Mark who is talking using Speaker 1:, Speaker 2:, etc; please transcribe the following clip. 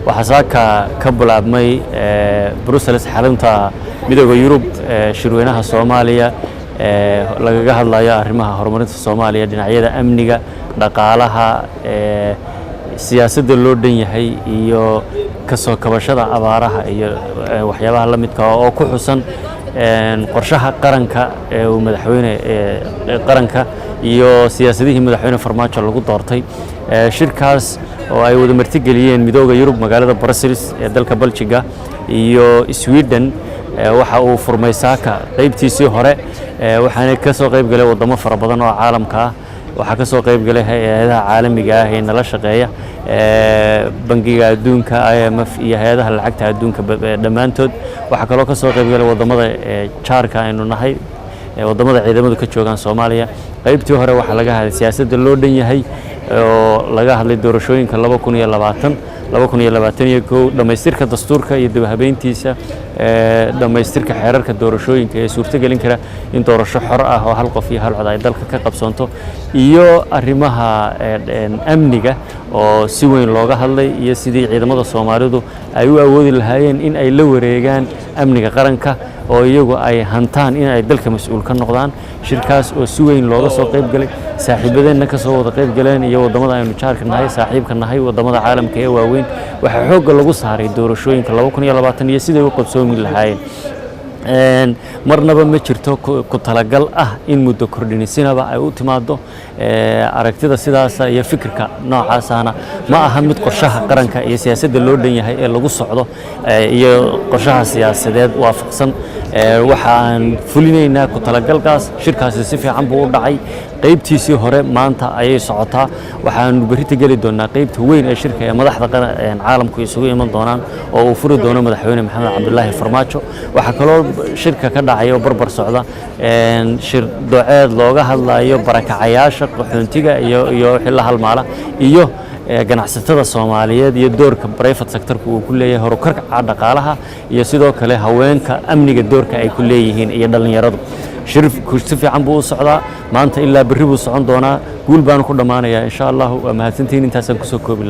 Speaker 1: Waxaa saaka ka bilaabmay Brussels, xarunta Midooda Yurub, shirweynaha Soomaaliya lagaga hadlayo arrimaha horumarinta Soomaaliya, dhinacyada amniga, dhaqaalaha, siyaasadda loo dhan yahay iyo kasoo kabashada abaaraha iyo waxyaabaha la midka oo ku xusan qorshaha qaranka ee uu madaxweyne qaranka iyo siyaasadihii Madaxweyne Farmaajo lagu doortay. Shirkaas oo ay wada martigeliyeen Midooda Yurub, magaalada Brussels ee dalka Beljiga iyo Sweden, waxa uu furmay saaka qaybtiisii hore, waxaana ka soo qayb galay waddamo fara badan oo caalamka ah. Waxaa ka soo qayb galay hay-adaha caalamiga ah ee nala shaqeeya, Bangiga Adduunka, IMF iyo hay-adaha lacagta adduunka dhammaantood. Waxaa kaloo ka soo qayb galay waddamada jaarka aynu nahay, waddamada ciidamadu ka joogaan Soomaaliya. Qaybtii hore waxaa laga hadlay siyaasadda loo dhan yahay oo laga hadlay doorashooyinka 2020, 2021, dhammaystirka dastuurka iyo dib-u-habeyntiisa, dhammaystirka xeerarka doorashooyinka ee suurtogelin kara in doorasho xor ah oo hal qof iyo hal cod ay dalka ka qabsoonto, iyo arrimaha amniga oo si weyn looga hadlay iyo sidii ciidamada Soomaalidu ay u awoodi lahaayeen in ay la wareegaan amniga qaranka oo iyagu ay hantaan in ay dalka mas-uul ka noqdaan. Shirkaas oo si weyn looga soo qayb galay, saaxiibadeenna ka soo wada qayb galeen iyo waddamada aynu jaarka nahay, saaxiibka nahay, waddamada caalamka ee waaweyn, waxaa xoogga lagu saaray doorashooyinka 2020 iyo siday u qabsoomi lahaayeen. Marnaba ma jirto ku talagal ah in muddo kordhinisinaba ay u timaado. Aragtida sidaasa iyo fikirka noocaasana ma aha mid qorshaha qaranka iyo siyaasadda loo dhan yahay ee lagu socdo iyo qorshaha siyaasadeed waafaqsan. Waxa aan fulinaynaa ku talagalkaas. Shirkaasi si fiican buu u dhacay. Qaybtiisii hore maanta ayay socotaa. Waxaanu berrita geli doonaa qaybta weyn ee shirka ee madaxda caalamku isugu iman doonaan oo uu furi doono Madaxweyne Maxamed Cabdulaahi Farmaajo. Waxaa kaloo shirka ka dhacay oo barbar socda shir doceed looga hadlayo barakacayaasha, qaxoontiga iyo wixii la halmaala iyo ganacsatada Soomaaliyeed iyo doorka private sectorku uu ku leeyahay horukarka dhaqaalaha, iyo sidoo kale haweenka amniga doorka ay ku leeyihiin iyo dhallinyaradu. Shirku si fiican buu u socdaa maanta, ilaa berri buu socon doonaa, guul baanu ku dhammaanayaa, insha Allahu. Waa mahadsantihiin, intaasaan kusoo koobi.